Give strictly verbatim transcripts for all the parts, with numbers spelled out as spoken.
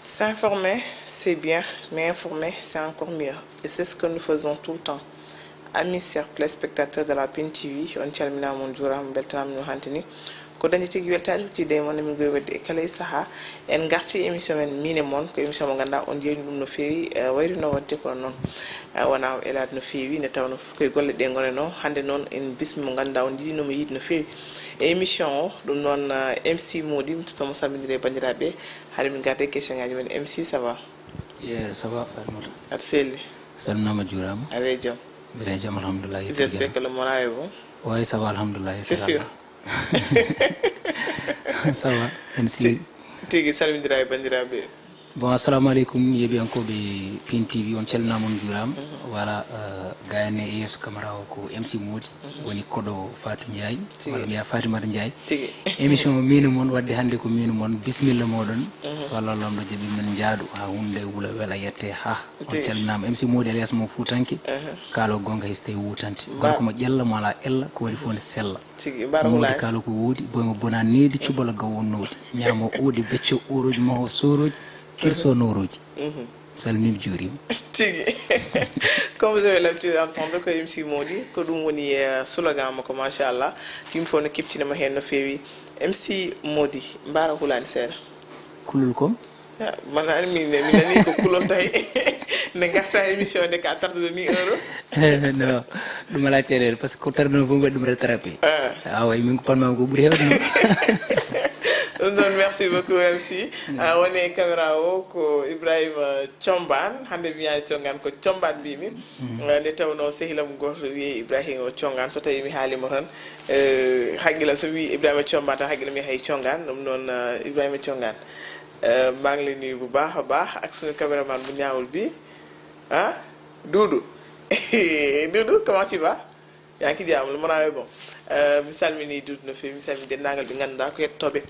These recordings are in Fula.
S'informer, c'est bien, mais informer, c'est encore mieux. Et c'est ce que nous faisons tout le temps. Amis chers téléspectateurs de la Pin T V, on calminaama, on njuuraama, on mbeltanaama no hannde ni. Ko dañde tigi weltaade huccitde e mon, emin ngowi waɗde e kala e sahaa. En ngartii émission men Miin e Mon, ko émission mo ngannduɗaa on njeewni ɗum no feewi, eh, wayrino waɗde kono noon, eh, wonaa o elaade no feewi, nde tawnoo fof koye golle ɗe ngonanoo. Hannde noon en bismii mo ngannduɗaa on njiɗinoo mo yiide no feewi e émission o. Ɗum noon, eh, M C Mody, mi totta mo salmindira e banndiraaɓe, haade min ngarde e question ngaaji men. M C, ça va? Yeah, ça va, Fatmata. Aɗa selli? Salminaama, juuraama. Aɗa e jam? Mbiɗa e jam, alhamdulillah. J'espère que le moral est bon. Oui, ça va, alhamdulillah. C'est sûr. Ça va, M C. Ti-, tigi, salmindira e banndiraaɓe. Bon, assalamu aleykum, yeeɓiyankooɓe Pin T V, on calminaama, on njuuraama. Mhm. Voilà, euh, gayane e yeeso caméra o ko M C Mody, mhm, woni koɗo Fatou Ndiaye, tigi, walla mbiya Fatimata Ndiaye. Tigi. Émission Miin e Mon, waɗde hannde ko Miin e Mon, bisimilla mooɗon. Mhm. So Allah lamɗo jaɓi, men njaadu haa huunde wula wela yette haa. On, tigi, calminaama. M C Mody alias mo Fuutanke. Mhm. Kaalo gonga hay so tawi wuutante. Ba- gorko mo ƴella mo alaa ella, ko waɗi fof ne sella. Tigi, mbaɗa Mody wulaani. Kaalo ko woodi, boy mo bonaa needi, cuɓala gaw o noodi. Ñaamo oodi, becco oorooji, maho soorooji, kirso noorooji. Mhm. Salminiima, juuriima. Tigi. Comme vous avez l'habitude d'entendre ko M C Mody, ko ɗum woni, eh, slogan makko, machallah. Yimɓe fof no keɓtinii mo heen no feewi. M C Mody, mbaɗa wulaani seeɗa. Kulol kom? Ah, man, an, mi, mi nani ko kulol tawi. Nde ngarta émission nde ka tardude ni euro. Non, ɗum alaa caɗeele, parce que ko tarduno fof mbaɗi ɗum rattrapé. Ah. Ah, way, min ko panmami ko ɓuri heewde noon. Ɗum ɗon, merci beaucoup, M C. Mm. Ah, woni e caméra o ko Ibrahima Thiombane. Hannde mi wiyaani Thiongaan, ko Thiombane mbimi. Mm. Ah, nde tawnoo sehilam gooto wiyee Ibrahima Thiongaan, so tawi mi haalimo tan, eh, haqqillam so mi wii Ibrahima Thiombane tan, haqqillam yaha e Thiongaan. Ɗum noon, ah, Ibrahima Thiongaan. Eh, maa ngi lay nuyu bu baax a baax ak suñu caméraman bu ñaawul bi, ah, Doudou. Doudou, comment tu vas? Yaa ngi ci jàmm, le moral est bon. Eh, mi salmini Doudou no feewi, mi salmini denndaangal ɓe ngannduɗaa ko hettooɓe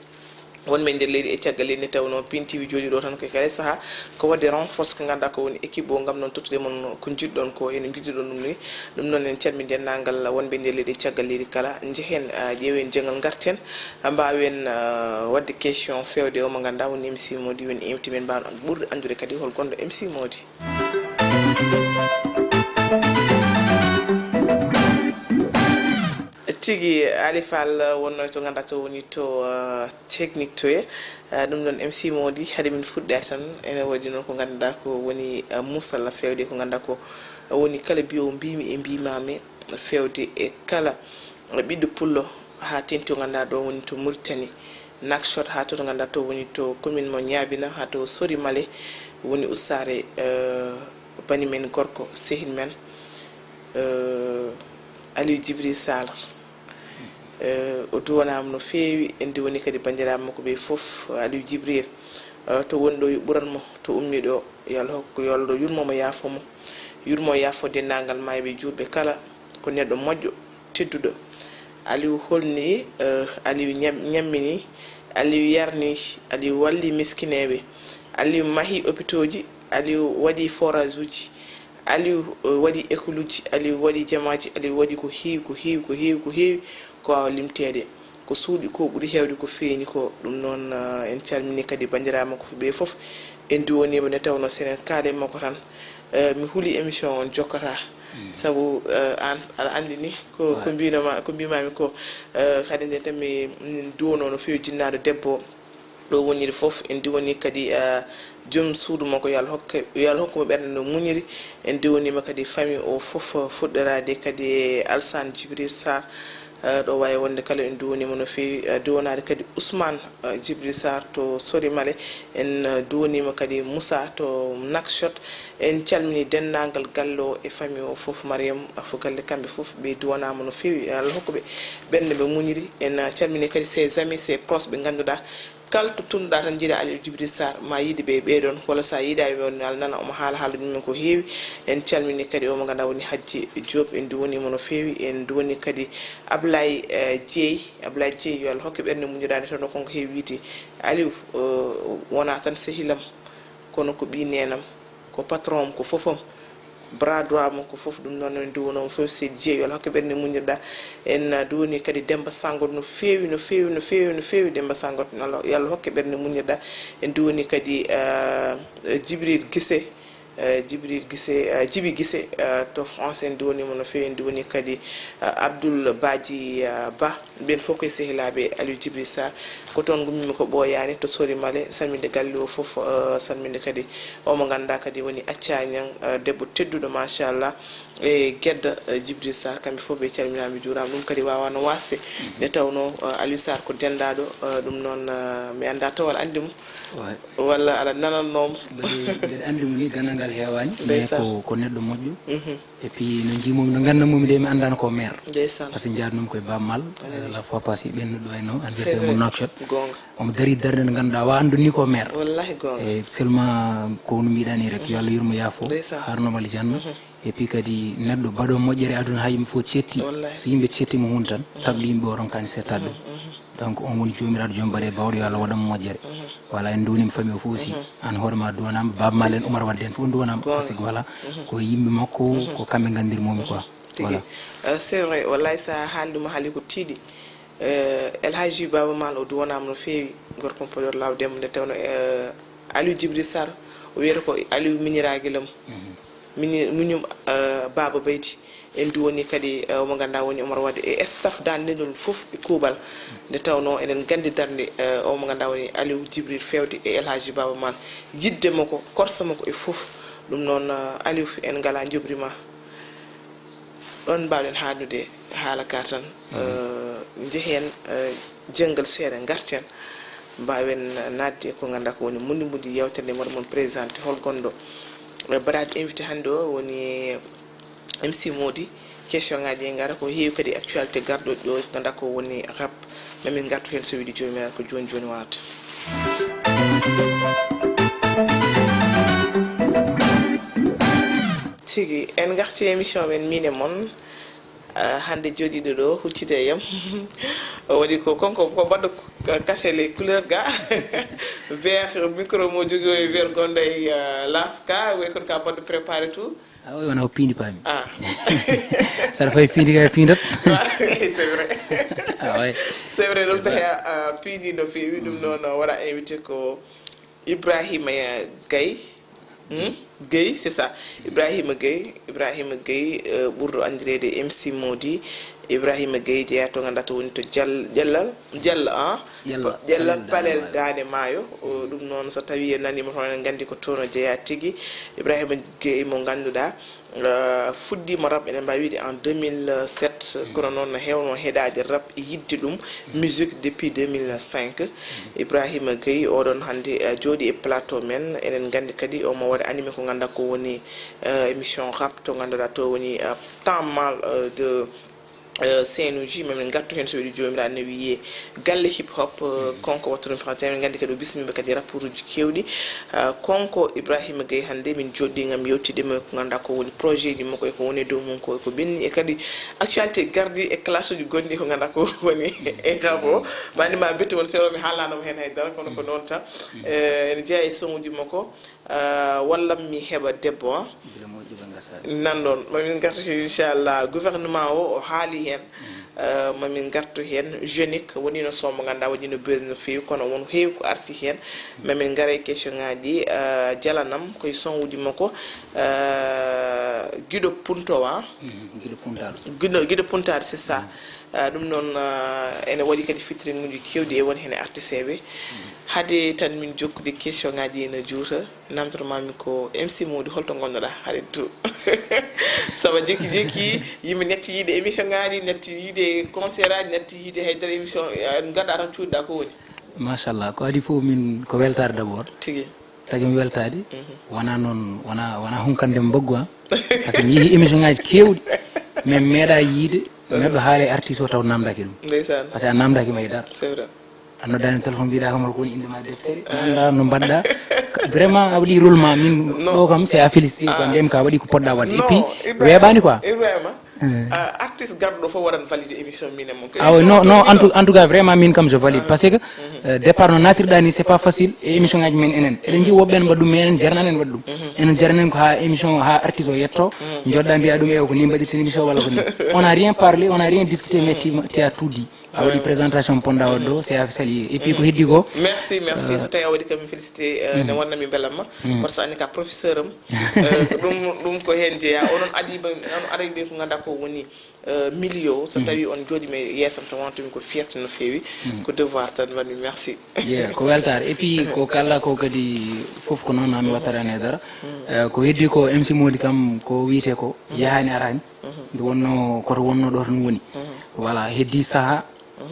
wonɓe nder leydi e caggal leydi, nde tawnoo Pin T V jooɗii ɗo tan ko e kala sahaa, ko waɗde renforce ko ngannduɗaa ko woni équipe o, ngam noon tottude mon ko njiɗɗon ko, ene njiɗɗon ɗum ni. Ɗum noon en calmini denndaangal wonɓe nder leydi e caggal leydi kala. Njehen, ah, ƴeewen jaŋngal, ngarten, ah, mbaawen, ah, waɗde question feewde o mo ngannduɗaa woni M C Mody, woni invité men, mbaawen ɓurde anndude kadi hol gonɗo M C Mody. Tigi, Ali Fall wonnoo to ngannduɗaa to woni to, ah, technique to e, ah, ɗum ɗon M C Mody, hade min fuɗɗa tan, ene waɗi noon ko ngannduɗaa ko woni, ah, musalla feewde ko ngannduɗaa ko woni kala mbiyo mbimi e mbimami feewde e kala ɓiɗɗo pullo haa tenti o ngannduɗaa ɗo woni to Mauritanie, Nouakchott, haa to, to ngannduɗaa to woni to commune mo Niabina, haa to Sori Male woni ustaare, eh, bani men gorko, sehin men, eh, Aliou Djibril Sall. Eh, o duwanaama no feewi, en duwanii kadi banndiraaɓe makko ɓe fof, Aliou Djibril, eh, to woni ɗo yo ɓuran mo, to ummi ɗo, yo Allah hokku, yo Allah yurmo mo, yaafo mo, yurmo yaafo denndaangal maayɓe juulɓe kala, ko neɗɗo moƴƴo, tedduɗo. Aliou holni, eh, Aliou ñam-, ñammini, Aliou yarni, Aliou walli miskineeɓe, Aliou mahi opitooji, Aliou waɗi forage uji, Aliou, eh, waɗi école uji, Aliou waɗi jamaaji, Aliou waɗi ko heewi, ko heewi, ko heewi, ko heewi, ko waawa limteede. Ko suuɗi ko ɓuri heewde ko feeñi ko. Ɗum noon, eh, en calmini kadi banndiraaɓe makko ɓe fof. En duwaniima nde tawnoo so en kaalii makko tan, eh, mi huli émission on jokkata. Mm. Sabu, eh, aan aɗa anndi ni ko, ko mbino ma, ko mbimami ko, eh, kadi nde tan mi, min duwanoo no feewi jinnaɗo debbo. Ɗo woniri fof, en diwani kadi, eh, joom suudu makko, yo Allah hokke, yo Allah hokku mo ɓernde no muñiri. En diwaniima kadi famille o fof, fuɗɗoraade kadi e Alsane Djibril Sarr, eh, ɗo waawi wonde kala en diwaniima no feewi, eh, diwanaade kadi Ousmane, eh, Djibril Sarr to Sori Male. En, eh, diwaniima kadi Moussa to Nouakchott. En calmini denndaangal galle o e famille o fof, Mariam, Afo Galle, kamɓe fof ɓe duwanaama no feewi. Yo Allah hokku ɓe ɓernde ɓe muñiri. En, eh, calmini kadi ses amis, ses proches ɓe ngannduɗaa kala to tunnuɗaa tan, njiɗaa Aliou Djibril Sarr, ma yiide ɓe ɓee ɗoon, walla so a yiidaani ɓe, woni aɗa nana omo haala haaldude mum en ko heewi. En calmini kadi o mo ngannduɗaa woni Hajji Diop, en duwaniima no feewi. En duwanii kadi Ablaye, eh, Dieye. Ablaye Dieye, yo Allah hokke ɓernde muñiraande tan, ko ko heewi wiyde. Aliou, eh, wonaa tan sehil am, kono ko ɓii neenam, ko patron am, ko fof am, bras droit mo, ko fof. Ɗum noon en nduwanooma fof, Seydi Dieng, yo Allah hokke ɓernde muñirɗa. En, uh, nduwani kadi Demba Sangot no feewi, no feewi, no feewi, no feewi, Demba Sangot, yo Allah, yo Allah hokke ɓernde muñirɗa. En nduwani kadi, uh, Djibril Gise, uh, Djibril Gise, uh, Djibi Gise, uh, to France, en nduwaniima no feewi. En nduwani kadi, uh, Abdoul Badji, uh, Ba. Ɓeen fof koye sehilaaɓe Aliou Djibril Sarr. Ko toon ngummimi ko ɓooyaani, to Sori Male, salminde galle o fof, eh, salminde kadi o mo ngannduɗaa kadi woni Acca Ñang, eh, debbo tedduɗo, machallah, e Gedda, eh, Djibril Sarr, kamɓe fof ɓe calminaama, ɓe njuuraama. Ɗum kadi waawano waasde, nde tawnoo, eh, Aliou Sarr ko denndaaɗo, eh, ɗum noon, eh, mi anndaa taw aɗa anndi mo. Ouais. Walla aɗa nanannoo mo. Mbeɗe, mbeɗe anndi mo ni, ganndal ngal heewaani, mais ndeysaan, ko, ko neɗɗo moƴƴo. Mhm. Et puis no njiimomi, no nganndanmomi de, mi anndaano ko maire. Ndeysaan. Par ce que njaadnoomi koye Baaba Maal, eh, la fois passée, ɓennuɗo en o, c'est anniversaire vrai, mo Nouakchott. Goonga. Omo darii darnde nde ngannduɗaa, wa anndu ni ko maire. Wallahi goonga. E seulement ko no mbiɗa ni rek, yo Allah yurmo yaafo, ndeysaan, haarnoomo aljanna. Mhm. Et puis kadi neɗɗo baɗo moƴƴere aduna ha yimɓe fof cetti. Wallahi. So yimɓe cetti mo hunde tan, mhm, tagɗo yimɓe o ronkani settaade ɗum. Mhm, mhm. Donc on woni joomiraaɗo joom baɗe bawɗe, yo Allah waɗan mo moƴƴere. Mhm. Voilà, en nduwaniima famille o fof aussi. Mhm. Aan hoore ma duwanaama, Baaba Maal en, Umar Wadde en fof nduwanaama. Goonga. Parce que voilà, mhm, ko yimɓe makko, mhm, ko kamɓe nganndirmomi quoi. Tigi. Voilà. Euh, c'est vrai, wallahi, so a haali ɗum, a haali ko tiiɗi. Euh, El Hadji Baaba Maal o duwanaama no feewi, gorko mo Podor Laaw Demba, nde tawnoo, euh, Aliou Djibril Sarr, o wiyata ko Aliou miñiraaguel am. Mhm. Miñi-, muñum, euh, Baaba Baydi. En nduwanii kadi, eh, omo ngannduɗaa woni Omar Wade e staff daande nde ɗon fof e kuuɓal. Nde tawnoo eɗen nganndi darnde, eh, omo ngannduɗaa woni Aliou Djibril feewde e El Hadji Baaba Maal. Yiɗde mo ko, korsa mo ko e fof. Ɗum noon, eh, Aliou, en ngalaa njoɓri ma. Ɗoon mbaawɗen haalnude haala ka tan. Mhm. Eh, njehen, eh, janngal seeɗa, ngarten. Mbaawen naatde ko ngannduɗaa ko woni mundi mundi yeewtere nde mbaɗa mon présenté hol gonɗo. Eh, mbaɗaade invité hannde o woni M C Mody, question ngaji ɗi ngara ko heewi kadi actualité garɗo ɗo, ngannduɗaa ko woni rap. Ma min ngartu heen so weli Joomiraaɗo ko jooni jooni wonata. Tigi, en ngarti émission men min e mon. Ah, hannde jooɗiiɗo ɗo huccita e yam. O waɗi ko kanko ko baɗɗo kase les couleurs ga. Vert micro mo jogii o e vert gonɗo e, ah, laaf ka, way kono ka baɗɗo préparé tout. Ah, oui, wona ko piindi paami. Ah. Saɗa fayi piindi kay piindat. Ah, oui, c'est vrai. Ah, oui. C'est vrai, ɗum tawi, ah, piindi no feewi, ɗum noon, waɗa invité ko Ibrahima Gaye. Hmm? Gueye, c'est ça. Ibrahima Gueye, Ibrahima Gueye, euh, ɓurɗo anndireede M C Mody. Ibrahima Gueye jeyaa to ngannduɗaa to woni to Jal-, Ƴellal, Jalla, ah? Ƴella, Ƴella Palel Palel Daande Maayo. Daande Maayo. O, ɗum noon, so tawii en nanii mo toon, en nganndi ko toon o jeyaa tigi. Ibrahima Gueye mo ngannduɗaa, euh, fuɗɗiima rap, eɗen mbaawi wiyde en deux mille sept, kono noon no heewnoo heɗaade rap e yiɗde ɗum, musique depuis deux mille cinq. Ibrahima Gueye, oɗon hannde, eh, jooɗii e plateau men. Eɗen nganndi kadi omo waɗa animé ko ngannduɗaa ko woni, eh, émission rap to ngannduɗaa to woni, eh, temps mal, eh, de, eh, scène uji. Ma min ngartu heen so weli Joomiraaɗo ne wiyee galle hip hop, eh, kanko waɗata ɗum présenté. Eɗen nganndi kadi o bismiima kadi rapport uji keewɗi. Eh, kanko Ibrahima Gueye hannde min jooɗii ngam yewtidde mo ko ngannduɗaa ko woni projet ji makko e ko woni e dow mum ko, e ko ɓenni e kadi actualité garɗi e classe uji gonɗi ko ngannduɗaa ko woni e rap o. Mani ma bettu won seeɗa mi haalnaano mo heen hay dara, kono ko noon tan. Eh, ene jeyaa e son uji makko, ah, wallam mi heɓa debbo, ah. Gila moƴƴi ɓe ngasaani. Nan ɗoon, ma min ngartu heen inchallah. Gouvernement o, o haali heen. Eh, ma min ngartu heen. Jeunique woni no son mo ngannduɗaa waɗi no buzz no feewi, kono won heewi ko arti heen. Ma min ngara e question ngaji, eh, jalanam koye son uji makko, eh, Giɗo Puntowa. Mhm, Giɗo Puntaaɗo. Giɗo, Giɗo Puntaaɗo, c'est ça. Eh, ɗum noon, eh, ene waɗi kadi featuring uji keewɗi e won heen e artisteeɓe. Hade tan min jokkude question ngaji ene juuta, namdoto ma mi ko M C Mody, holto ngonnoɗaa hade tout? Sabu jekki jekki yimɓe natti yiide émission ngaji, natti yiide concert aji, natti yiide haydara émission, eh, ngadda tan cuuɗiɗaa ko woni? Machallah, ko adi fof min ko weltaare d'abord. Tigi. Tagi mi weltaade, mhm, wona noon, wona, wona hunkande mbaggu, ah. Par ce que mi yehi émission ngaji keewɗi, mais mi meeɗa yiide neɗɗo haala e artiste o taw namdaki ɗum. Ndeysaan. Par ce que a namdaki ma e dara. C'est vrai. A noddaani téléphone mbiɗa kam ko woni innde ma deftere. Ah. Mi anndaa no mbaɗɗa. Vraiment a waɗi rôle ma min. Non. Ɗo kam c'est à féliciter quoi. Ah. Ndem ka waɗi ko poɗɗa waɗde. Et puis weeɓaani quoi. Ibrahima, Ah, artiste garɗo ɗo fof waɗan valide émission min e mon. Ko awa émission non non, en tout, en tout cas vraiment min kam je valide, parce que euh, départ no natirɗa ni, c'est pas facile e émission ngaji men enen. Eɗen jii woɓɓe en mbaɗa ɗum, mais enen jarananen waɗa ɗum. Enen jaranen ko ha émission, ha artiste o yetto, joɗɗa mbiya ɗum, ewa ko ni mbaɗirten émission walla ko ni. On a rien parlé, on a rien discuté, mais tu, tu as tout dit. A waɗi présentation ponɗa waɗde o, c'est à saluer. Et puis ko heddi ko, merci, merci. So tawi a waɗi kam mi félicité, euh, ne wonno mi belamma, par ce que anni ka professeur am. Euh, ko ɗum, ɗum ko heen jeeya. Onon adii ɓe, on aray ɓe ko ngannduɗaa ko woni euh, milieu o. So tawi on jooɗima e yeesam tan wonatumi ko fierté no feewi. Ko devoir tan mbaɗmi. Merci. Yeah, ko weltaare. Et puis ko kala ko kadi fof ko noon, ami wattaraani e dara. Euh, ko heddi ko M C Mody kam ko wiyete ko yahaani araani. Nde wonno koto wonno ɗo tan woni. Voilà, heddi saha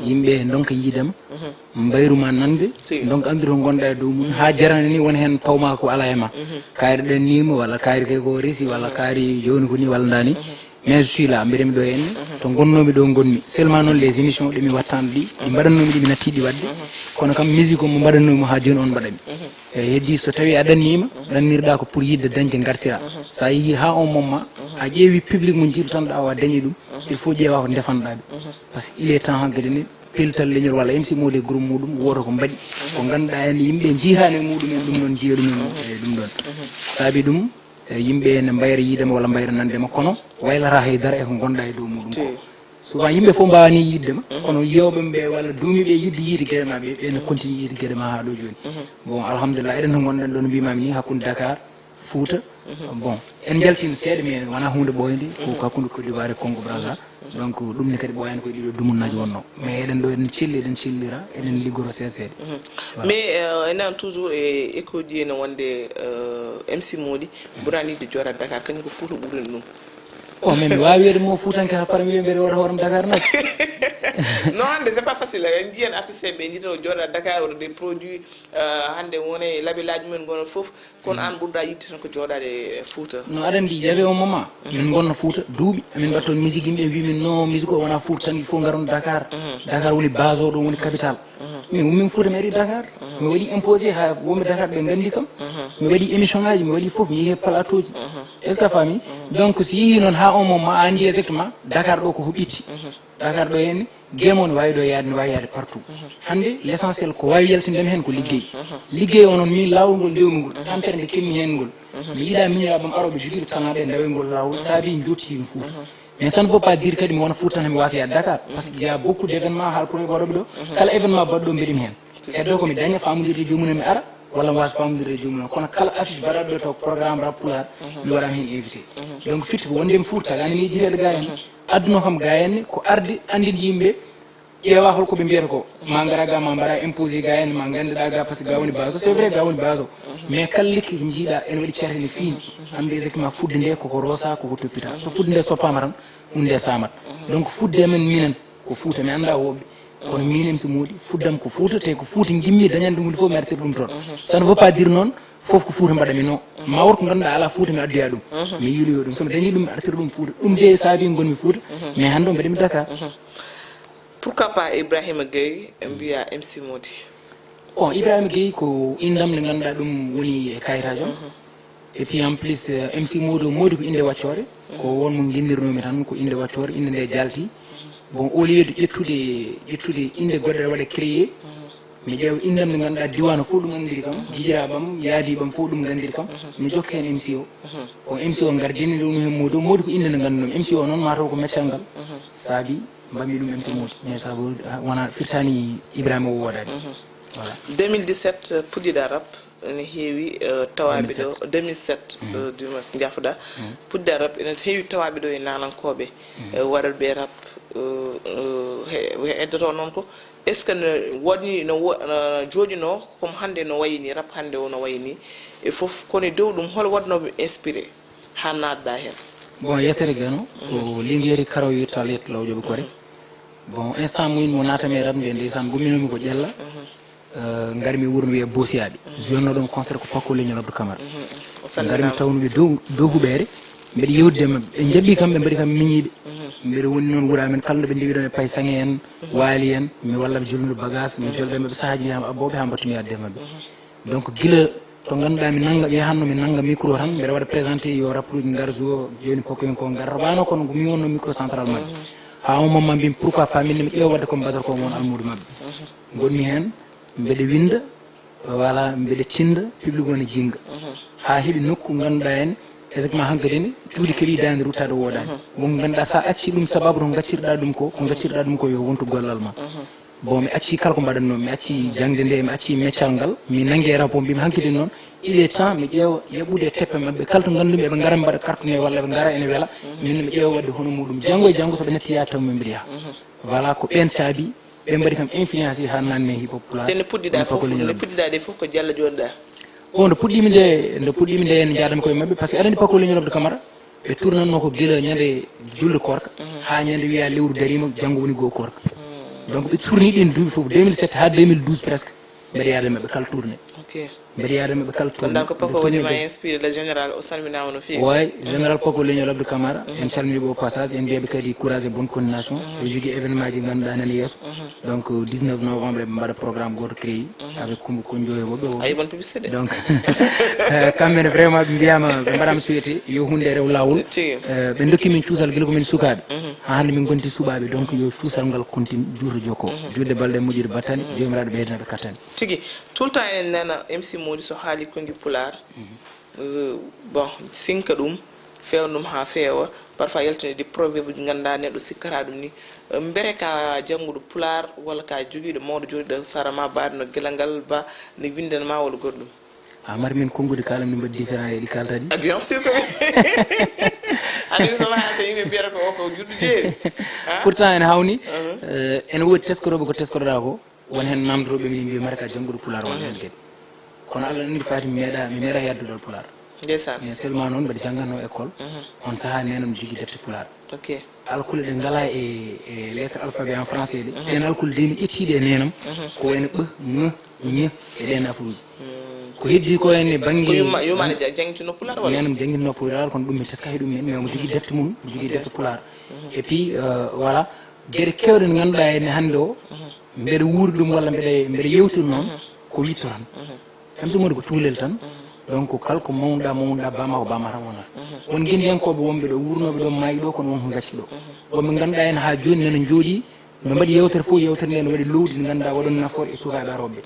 yimɓe ndonka yiidema, mbayru ma nande, donc andude ko gonɗa e dow mum, ha jarana ni won hen pawma ko ala e ma. Kaari ɗannima walla kaari kay ko resi walla kaari joni ko ni walla ndani. Mais je suis là, mbeɗemi ɗo henne, to gonnomi ɗo gonmi. Seulement noon les émissions ɗe mi wattano ɗi, ɗi mbaɗannomi ɗi mi natti ɗi waɗde. Kono kam musique o mo mbaɗannomi ha joni on mbaɗami. E heddi so tawi a ɗannima, ɗannirɗa ko pour yidde dañde gartira. Sa yeehi ha on moment, a ƴeewi public mo jiiɗo tan ɗa o a dañi ɗum, il faut ƴeewa ko ndefanɗaɓe. Parce que il est temps hankadi ni pellital leñol walla M C Mody e groupe muɗum woto ko mbaɗi. Ko ganduɗa hen yimɓe jiihani e muɗum en ɗum ɗon jiiya ɗum e ɗum ɗon. Saabi ɗum, e yimɓe ne mbayra yiidema walla mbayra nandema kono waylata haydara e ko gonɗa e dow muɗum ko. Souvent yimɓe fof mbawani yiddema kono yewɓe ɓe walla duumiɓe yidde yiide gueɗe ma ɓe, ɓe ne continue yiide gueɗe ma ha ɗo joni. Bon, alhamdulillah, eɗen no gonɗen ɗo no mbimami ni hakkude Dakar, Fouta. Bon, en jaltino seeɗa mais wona hunde ɓooyde, ko hakkude Côte d'Ivoire e Congo Brazza. Donc ɗum ne kadi ɓooyani koye ɗiɗo dumunnaji wonno, mais eɗen ɗo eɗen celli, eɗen cellira, eɗen liggoro seeɗa seeɗa. Mais euh, enen toujours e écho ji ene wonde euh, M C Mody ɓurani yiɗde jooɗa Dakar, kañum ko Fouta ɓurani ɗum. O min mi wawi wiyde mo fuutanke ha para wiya mbeɗa waɗa hoorem Dakar nak. Non, hande c'est pas facile, en jiyan artiste ɓe jiita o jooɗa Dakar, oɗo des produits euh, hande wona e labelaji mumen gono fof. Kono an ɓurɗa yiɗde tan ko jooɗaade e Fouta. No aɗa anndi jawe o mama min gonna Fouta duuɓi, amin mbaɗa toon musique, yimɓe mbi min no musique o wona Fouta tan, il faut ngaron Dakar. Dakar woni base o, ɗum woni capital. Min ummin Fouta mi ari Dakar, mi waɗi imposé ha wonɓe Dakar ɓe nganndi kam. Mi waɗi émission ngaji, mi waɗi fof, mi yehi plateau ji. Est ce que a faami? Donc si yehi noon ha on moment a anndi exactement Dakar ɗo ko hoɓɓitti. Dakar ɗo henne game o ne wawi ɗo yaade, ne wawi yaade partout. Hande l'essentiel ko wawi yaltindemi hen ko liggey. Liggey o noon min lawol ngol ndewmi ngol, tampere nde kemmi hen ngol. Mi yiiɗa miñiraɓam aroɓe jogiiɓe talent ɓe ndawe ngol lawol saabi jottiyimi Fouta. Mais ça ne veut pas dire kadi mi wona Fouta tan mi wasa yaade Dakar, parce que il y a beaucoup d'événements haalpulaar waɗoɓe ɗo. Kala événement baɗɗo mbeɗemi hen. Heddo ko mi daña famodirde joomum mi ara, walla mi wasa famodirde joomum, kono kala affiche baɗaɗo ɗo taw programme rap pulaar mi waɗama hen invité. Donc fitti ko wondemi Fouta tagani mi yejjitede ga hen. Adduno kam ga henne ko arde andinde yimɓe, ƴeewa holko ɓe mbiyata ko. Ma ngara ga ma mbaɗa imposé ga henne, ma ganduɗa ga, parce que ga woni base o, c'est vrai ga woni base o. Mais kala lekki ko jiiɗa ene waɗi certe ne fiini. Hande exactement fudde nde koko rosa, koko toppita, so fudde nde soppama tan hunde nde samat. Donc fudde men minen ko Fouta, mi anda woɓɓe, kono minen so moodi fuddam ko Fouta, te ko Fouta gimmi dañande ɗum hunde fof mi artir ɗum toon. Ça ne veut pas dire noon fof ko Fouta mbaɗami, non. Ma wot ko ganduɗa ala Fouta mi addoya ɗum, mi yiiloyo ɗum, somi dañi ɗum mi artira ɗum Fouta. Ɗum de saabi gonmi Fouta, mais hande o mbeɗami Dakar. Pourquoi pas Ibrahima Gueye mbiya M C Mody? Bon, Ibrahima Gueye ko indam nde ganduɗa ɗum woni e kayitaji am. Et puis en plus euh, M C Mody, Mody ko inde waccoore, ko won mo gindirnomi tan ko inde waccoore, inde nde jalti. Bon, au lieu de ƴettude, ƴettude inde goɗɗe waɗa créé, mi ƴeewa indam nde ganduɗa diwan o fof ɗum andiri kam, jijiraɓam, yaadiɓam fof ɗum gandiri kam, mi jokka hen M C O. O M C O gardini ɗum hen Mody, Mody ko inde nde ganduɗum, M C O noon mataw ko meccal ngal saabi mbami ɗum M C Mody, mais saabu wona firtani Ibrahima o wodani. Voilà. Deux mille dix-sept puɗɗiɗa rap, ene heewi euh, tawaɓe ɗo. Deux mille sept, euh, du moins jaafoɗa. Puɗɗiɗa rap ene heewi tawaɓe ɗo e nanankoɓe, euh, waɗaɓe rap, euh, euh, he- he- heddoto noon ko, est ce que ne waɗi no wo- no jooɗino comme hande no wayini rap hande o no wayini e fof, kono e dow ɗum hol waɗnoɓe inspiré ha natɗa hen? Bon, yettere gano so lingueri karaw yetta letto law joɓe kore. Bon, instant mumin mo natami e rap nde, ndeysaan gumminomi ko ƴella. Euh, ngarmi wuuro no wiye Bosiyaɓe. Ziyonno ɗon concert ko Pakko Leñol Abdou Camara. Ngarmi tawnuɓe dow dow huɓeere. Mbeɗa yewtide e maɓɓe, ɓe jaɓi kam, ɓe mbaɗi kam miñiiɓe. Mbeɗa woni noon wuura men kala no ɓe ndewi ɗon e pay saŋe en, waali en, mi wallaɓe jolnude bagage, mi jolda e maɓɓe sahaaji mi yahama abbooɓe ha mbattumi yadde e maɓɓe. Donc gila To ngannduɗaa mi nannga, mi yahanno mi nannga micro tan, mbeɗa waɗa présenté yo rapport uji ngar jouo, jooni poko en ko ngar. Wano kono mi wonno micro central maɓɓe. Haa on moment mbimi pourquoi pas min mi ƴeewa waɗde comme Badara ko won almuudo maɓɓe. Ngonmi heen, mbeɗa winnda, voilà, mbeɗa tinnda, public o ne jinnga. Haa heɓi nokku ngannduɗaa en, exactement hankadi ne, cuuɗi keɓi daande ruttaade woodaani. Won ngannduɗaa so a acci ɗum sababu to ngaccirɗaa ɗum ko, ko ngaccirɗaa ɗum ko yo wontu gollal ma. Bon, mi acci kala ko mbaɗatnoo, mi acci jaŋde nde, mi acci meccal ngal, mi nanngi e rapport mbimi hankadi noon, il est temps mi ƴeewa yaɓude e teppe maɓɓe, kala to nganndumi eɓe ngara mbaɗa cartune walla eɓe ngara ene wela, min mi ƴeewa waɗde hono muɗum. Janngo e janngo so ɓe natti yaade tan min mbiɗa yaha. Voilà, ko ɓeen caabi, ɓe mbaɗi kam influence haa nanne hip hop pulaar. Te nde puɗɗiɗaa fof, nde puɗɗiɗaa ɗe fof ko Jalla jooɗiɗaa? O nde puɗɗimi nde, nde puɗɗimi nde en njaadami koye maɓɓe, par ce que aɗa anndi Paco Leñol Abdou Camara, ɓe tournatnoo ko gila ñande julde koorka, haa ñande wiya lewru dariima, janngo woni goo koorka. Donc ɓe tourni ɗin duuɓi fof, deux mille sept haa deux mille douze presque, mbeɗa yaada maɓɓe kala tourné. Ok. Mbeɗa yaada maɓɓe kala tourné. Kono dal ko Paco woni ma inspiré le général, o salminaama no feewi. Way, général Paco Leñol Abdou Camara, en calmini ɓe au passage, en mbiyaɓe kadi courage et bonne continuation. Ɓe jogii événement ji ngannduɗaa nana yeeso. Donc dix-neuf novembre eɓe mbaɗa programme gooto créé avec Coumba Kondio e woɓɓe woɓɓe. A yiɓan publicité de. Donc euh, kamɓe ne vraiment ɓe mbiyama, ɓe mbaɗama souhaité yo hunde rew lawol. Tigi. Euh, ɓe dokki min cuusal gila ko min sukaaɓe. Haa hannde min gonti suɓaaɓe, donc yo cuusal ngal continue juuto jokko. Juutde balɗe moƴƴude battane, jomiraɗo ɓeydana ɓe kattane. Tigi. Tout le temps enen nana M C Mody so haali konngi pulaar. Euh, bon, sinka ɗum, feewna ɗum haa feewa. Parfois yaltina des proverbes uji ngannduɗaa neɗɗo sikkata ɗum ni. Euh, mbere ka jannguɗo pulaar walla ka jogiiɗo mawɗo jooɗiiɗo sara ma, mbaɗno gila ngal ba ne winndana ma walla goɗɗum? A mari min konnguɗi kala min mbaɗi différent e ɗi kalta ɗi. Ah, bien sûr que oui. Ani so ma haalde yimɓe mbiyata ko o ko juddu jeeri. Ah? Pourtant ene hawni, euh, ene woodi teskorooɓe ko teskotoɗaa ko. Won heen namdotooɓe min mbiya mata ka jannguɗo pulaar walla heen kadi. Kono Allah anndi faati mi meeɗa, mi meeɗa yaddude pulaar. Ndeysaan. Mais seulement noon mbeɗa janngatnoo école. On sahaa neenam jogii defte pulaar. Ok. Alkule ɗe ngalaa e, e lettre alphabet en français ɗe. Ɗeen alkule de mi ƴettii ɗe e neenam. Ko wayno ɓ, ŋ, ñ e ɗeen afuuji. Ko heddi ko en e bannge. Ko yumma, yumma ne ja-, janngitino pulaar walla? Neenam janngitno pulaar, kono ɗum mi teska he ɗum en, mais omo jogii defte mum, omo jogii defte pulaar. Et puis, euh, voilà, geɗe keewɗe ɗe ngannduɗaa ene hannde o, mbeɗa wuuri ɗum walla mbeɗa, mbeɗa yewtira noon, ko witto tan. Kam so modi ko tuulel tan. Donc kala ko mawnuɗaa, mawnuɗaa, bama ko bama tan wonata. Won ngenndiyankooɓe wonɓe ɗo wuurnooɓe ɗo maayi ɗo, kono won ko ngacci ɗo. Wonɓe ngannduɗaa en haa jooni nana njooɗii, no mbaɗi yewtere fof, yewtere nde no waɗi lowdi ndi ngannduɗaa waɗon nafoore e sukaaɓe arooɓe.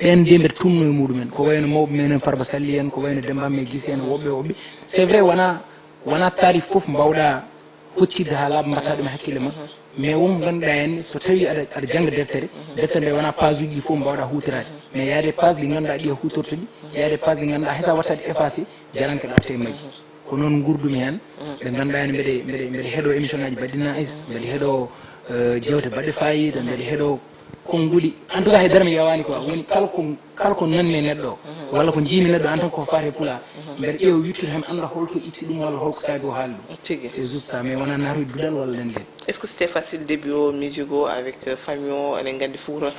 Ɓeen de mbeɗa tumno e muɗumen, ko wayno mawɓe men en Farba Salli en, ko wayno Demba Ammee Gise en, woɓɓe woɓɓe. C'est vrai, wona, wona taarif fof mbawɗa hoccirde haa laaɓa, mbaɗta ɗum e hakkille ma. Mais won ko ngannduɗaa en, so tawi aɗa, aɗa jannga deftere, deftere nde wona page uji ɗi fof mbawɗa huutoraade. Mais yaade page ɗi ngannduɗaa ɗi a huutorto ɗi, yaade page ɗi ngannduɗaa hay so a waɗta ɗi effacé, jaranka ɗa tawi majji. Ko noon nguurdumi heen. Ɓe ngannduɗaa heen mbeɗe, mbeɗe, mbeɗe heɗoo émission ngaji baɗɗi nice, mbeɗe heɗoo, euh, jeewte baɗɗe fayida, mbeɗe heɗoo konnguɗi. En tout cas, hay dara mi yewaani quoi. Woni kala ko, kala ko nanmi e neɗɗo o, walla ko njiimi neɗɗo en tant que ko faati e pulaar, mbeɗa ƴeewa wittude heen annda holto itti ɗum walla holko saabi o haali ɗum. Tigi. C'est juste ça, mais wonaa naatoyde duɗal walla nden nden. Est-ce que c'était facile début o, musique o, avec, euh, famille o, eɗen nganndi Fuuta,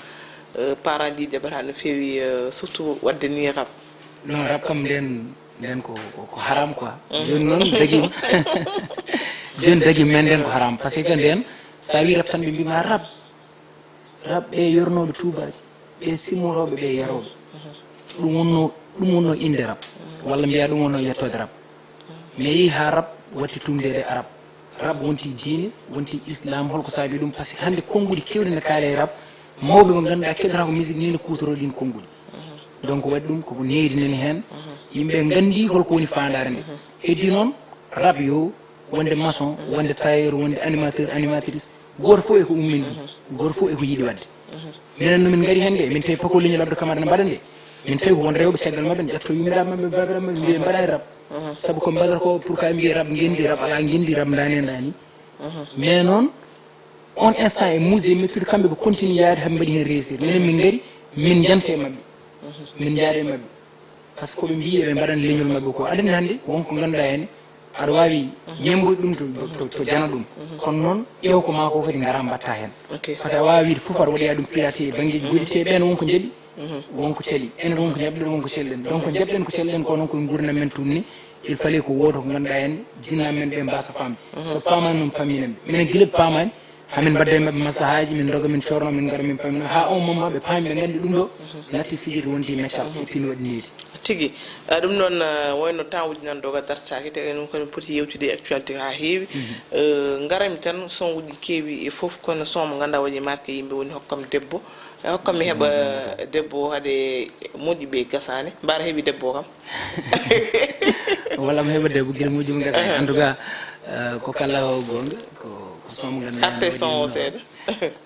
euh, parent ji jaɓata no feewi, euh, surtout waɗde ni rap? Non, rap kam nden, nden ko, ko, ko haram quoi. Jooni noon dagi, jooni dagi men nden ko haram. Parce que nden, so a wi rap tan ɓe mbima rap. Rap ɓe yornooɓe tuubaaji, ɓe simmorooɓe, ɓe yarooɓe. Ɗum wonno, ɗum wonno innde rap. Walla mbiya ɗum wonno yettoode rap. Mi yehi haa rap watti tumdeede e arab. Rap wonti diine, wonti islam, holko saabi ɗum? Parce que hannde konnguɗi keewɗi ne kaale e rap, mawɓe ɓe ngannduɗaa keɗotoo ko musique ni ne kuutoroo ɗin konnguɗi. Donc waɗi ɗum koko needi nani heen, yimɓe nganndi holko woni faandaare nde. Heddi noon, rap yo, wonde maçon, wonde tailleur, wonde animateur, animatrice, gooto fof e ko ummini ɗum, gooto fof e ko yiɗi waɗde. Minen no min ngari heen de, min tawi Paco Leñol Abdou Camara ne mbaɗa nde. Min tawi ko won rewɓe caggal maɓɓe ne ƴetto yummiraaɓe maɓɓe, baabiraaɓe maɓɓe, mbiya mbaɗa e rap. Sabu ko mbaɗata ko, pourquoi mbiye rap ngenndi, rap alaa ngenndi, rap ndaani e ndaani. Mais noon, on instant e muusde e mettude, kamɓe ɓe continue yaade haa ɓe mbaɗi heen réussir. Minen min ngari, min njanta e maɓɓe. Min njaada e maɓɓe. Par ce que ko ɓe mbiyi eɓe mbaɗani leñol maɓɓe ko. Aɗa anndi hannde won ko ngannduɗaa heen, aɗa waawi ñemboyde ɗum to, to, to, to jana ɗum. Kono noon, ƴeew ko maa ko kadi ngara mbaɗta heen. Ok. Par ce que a waawi wiide fof aɗa waɗoya ɗum piraté e banngeeji goɗɗi, te ɓeen won ko njaɓi, won ko cali. Enen won ko njaɓɗen, won ko caliɗen. Donc ko njaɓɗen, ko caliɗen ko noon koye nguurndam men tun ni, il fallait ko wooto ko ngannduɗaa heen, jinnaaɓe men ɓe mbaasa faamde. So paamaani noon, pamminan ɓe. Minen gila ɓe paamaani, Hamin mbaɗde e maɓɓe maslahaaji, min ndoga, min corno, min ngara, min pamina. Haa on moment ɓe paami, ɓe nganndi ɗum ɗo natti fijirde, wonti meccal, e pin waɗi needi. Tigi. Eh, ɗum noon, eh, wayno temps uji nan doga dartaaki, te ɗum kono poti yewtude e actualité haa heewi. Eh, ngarami tan, son uji keewi e fof, kono son mo ngannduɗaa waɗi marqué yimɓe woni hokkam debbo. E hokkam mi heɓa debbo o haade moƴƴuɓe gasaani. Mbaɗa heɓi debbo o kam. Walla mi heɓa debbo gila moƴƴuɓe gasaani. En tout cas, eh, ko kala o goonga, ko, ko son mo ngannduɗaa. Arte son o seeɗa.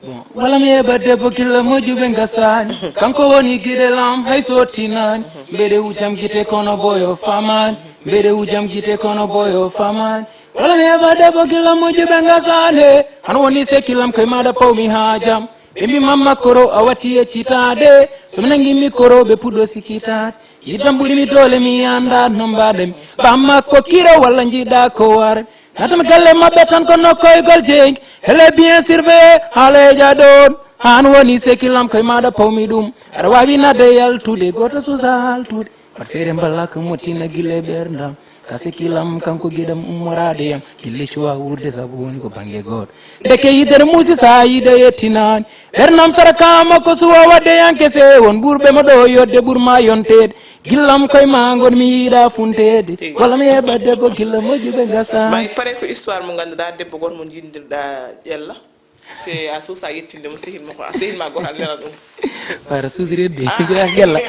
Bon. Wala mi heɓa debbo killa moƴƴuɓe gasaani. Kanko woni giɗe lam hay so tinaani. Mbeɗe wujam gite kono boyo famani. Mbeɗe wujam gite kono boyo famani. Wala mi heɓa debbo killa moƴƴuɓe gasaani. Hano woni sekilam koye maɗa pawmi haa jam. Ɓe mbi mamma koro a watti yeccitaade. So mi nangi mi koro ɓe puɗɗo sikkitaade. Yiddam ɓuri mi doole mi annda no mbaɗen. Bamma ko kiro walla jiɗa ko ware. Natam galle maɓɓe tan ko nokkoygol jeyge. Hele bien surveillé haaleja ɗon. An woni sekilam koye maɗa pawmi ɗum. Aɗa wawi nadde yaltude goto susa haltude. Wat feere mballaka mottina gille ɓerdam. Ka sekilam kanko giɗam ummorade yam. Gille cuwa wuurde sabu woni ko bange goto. Ndeke yidere musi sa yide yettinani. Ɓerdam sarakama ko suwa wadde yankese won ɓurɓe mo ɗo yodde ɓurma yontede. Gillam koye ma ngon mi yiɗa funtede. Walla mi heɓa debbo gilla moƴƴuɓe gasa. Ma i pare ko histoire mo ganduɗa debbo goto mo jindirɗa ƴella. Te a suusa yettinde mo sehil mo ko a sehil ma goto a nela ɗum. Wara suusirede jeya gella.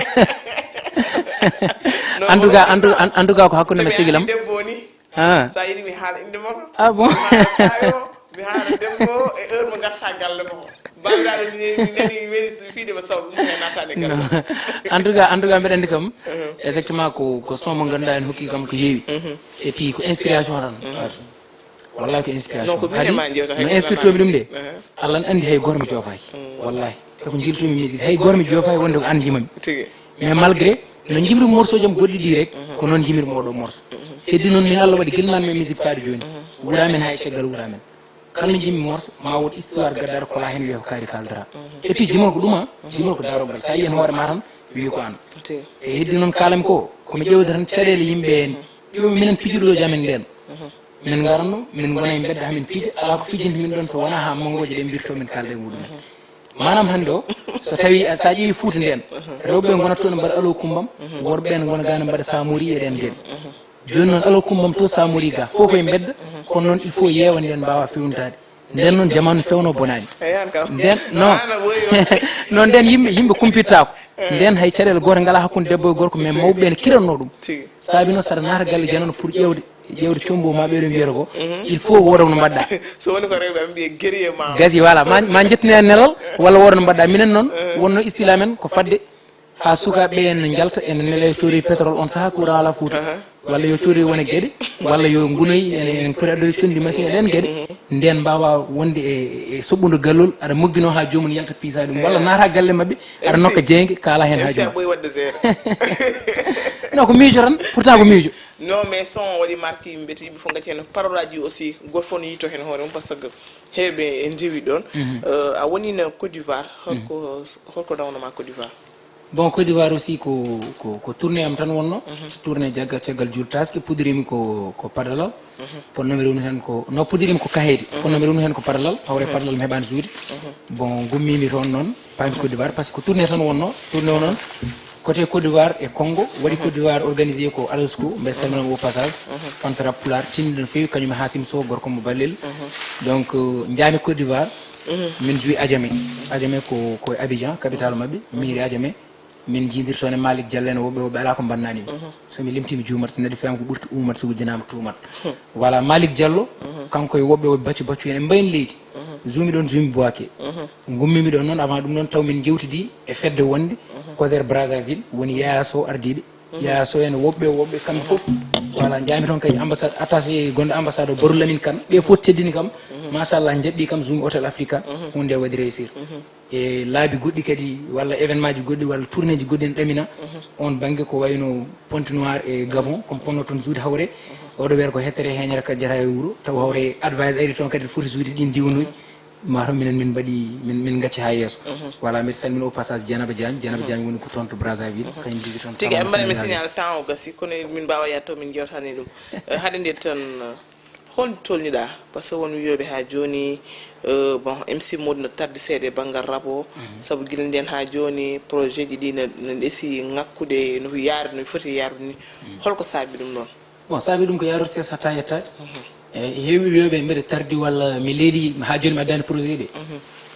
En tout cas en tout cas ko hakkunde no segilam. Debbo ni. Ah. Sa yiɗi mi haala inde makko. Ah bon. Kayo mi haala debbo e heure mo garta galle makko. Bamdaɗo mi mi nani weli fiide mo saw ɗum he natade galle. En tout cas en tout cas mbeɗa andi kam. Exactement ko ko son mo ganduɗa en hokki kam ko heewi. Et puis ko inspiration tan. Wallahi ko inspiration. Kadi no inspirtomi ɗum de. Allah ne andi hay goto mi joofaki. Wallahi koko jiltumi musique hay goto mi joofaki wonde ko an jimami. Mais malgré no jimri morceau jam goɗɗi ɗi rek ko noon jimir moɗo morceau. Heddi noon min Allah waɗi gilnanmi e musique faade joni. Wuramen hay caggal wuramen. Kala jimmi morceau ma won histoire gaddar kola hen wiya ko kaari kaldara. Et puis jimol ko ɗuma jimol ko darogal sa yi hen hoore ma tan wiya ko an. E heddi noon kalami ko komi ƴewde tan caɗele yimɓe hen. Ƴeew minen pijuɗo jamen nden. Min ngaranno min ngona e mbedda hamin piide ala ko fijinta min ɗon so wona ha manngoje ɗe mbirto min kalda e muɗumen. Manam hande o so tawi sa ƴeewi Fuuta nden rewɓe gonata toon mbaɗa alo kumbam. Worɓe ɓen gona gana mbaɗa samori e ɗen gel. Joni noon alo kumbam to samori ga fof koye mbedda. Kono noon il faut yeewa nden mbawa fewnitade. Nden noon jamanu fewno bonani. Nden non non nden yimɓe yimɓe kumpittako. Nden hay caɗele goto ngala hakkude debbo e gorko mais mawɓe ɓe ne kiranno ɗum. Saabi noon saɗa naata galle janano pour ƴewde ƴewde combo ma ɓeɗo mbiyata ko il faut woda no mbaɗɗa. So woni ko rewɓe ɓe mbiye guerrier ma gasi voilà ma ma jettinani nelal walla woda no mbaɗɗa minen noon wonno style amen ko fadde ha sukaɓe ɓe en njalta ene nele codoy pétrole on saaha courant ala Fuuta. Walla yo codoy wona gueɗe walla yo gunoy en poti addoy condi machine eɗen gueɗe nden mbawa wonde e soɓɓude gallol aɗa moggino ha jomum yalta piisa ɗum walla naata galle mabɓe aɗa nokka jeyge kala hen haaju ma. Ɓoy wadde géré. Non ko miijo tan pourtant ko miijo. Non mais son waɗi marque yimɓe to yimɓe fof gacci hen parole aji aussi goto fof no yitto hen hoore mum par ce que heeɓe e ndewi ɗon. A wonino Côte d'Ivoire holko holko dawnoma Côte d'Ivoire? Bon Côte d'Ivoire aussi ko ko ko tournée am tan wonno. Tournée jaggal caggal jultaski pudirimi ko ko padalal. Ponnomi rewnu hen ko no pudirimi ko kahedi ponnomi rewnu hen ko padalal hawre padalal mi heɓani suude. Bon gummimi toon noon paami Côte d'Ivoire par ce que ko tournée tan wonno tournée o noon. Côté Côte d'Ivoire e Congo waɗi Côte d'Ivoire organisé ko Alasco mbe salminama au passage. Fans rap pulaar tinni no feewi kañum e Hasim Sow gorko mo Ballel. Donc jaami Côte d'Ivoire. Min joui Adjamé. Adjamé ko ko e Abidjan capitale maɓɓe miiri Adjamé. Min jiidirtoon e Malick Diallo en woɓɓe woɓɓe alaa ko mbannani mi. So mi limtii mi juumat so neɗɗo fiyama ko ɓurti uumat so wujjanaama tuumat. Voilà Malick Diallo kanko e woɓɓe woɓɓe baccu baccu en en mbayni leydi. Juumi ɗoon juumi Boaké. Ngummimi ɗoon noon avant ɗum noon taw min njewtidi e fedde wonde Cosaire Brazzaville woni Yaya Sow ardiiɓe. Yaya Sow en woɓɓe woɓɓe kamɓe fof. Voilà njaami toon kadi ambassade attaché gonɗo ambassade o Barou Lamine Kane ɓe fof teddini kam. Machallah njaɓɓi kam juumi Hôtel Africa. Hunde waɗi réussir. E laabi goɗɗi kadi walla événement ji goɗɗi walla tournée ji goɗɗi ene ɗamina. On bangge ko wayno Pointe Noire e Gabon komi ponno toon juude hawre. Oɗo weer ko hettere heñere ka jata e wuro taw hawre advice ari toon kadi foti juude ɗin diwanuji. Mataw minen min mbaɗi min min gacci ha yesso. Voilà mbiɗa salmina au passage Dieynaba Diagne Dieynaba Diagne woni ko toon to Brazzaville kañum jogui toon. Tigi aɗa mbaɗa mi signal temps o gasi kono min mbawa yaade taw min jewtani ɗum. Haade nde tan. Hol tolniɗaa? Parce que won wiyooɓe haa jooni, euh, bon, M C Mody no tardi seeɗa e banngal rap o, sabu gila ndeen haa jooni projet ji ɗi no, no ndesi ŋakkude no yaarude no foti yaarude ni. Holko saabi ɗum ɗoon? Bon, saabi ɗum ko yaarude seesa haa yettaade. E heewi wiyooɓe mbeɗa tardi walla mi leeli haa jooni mi addaani projet ɗi.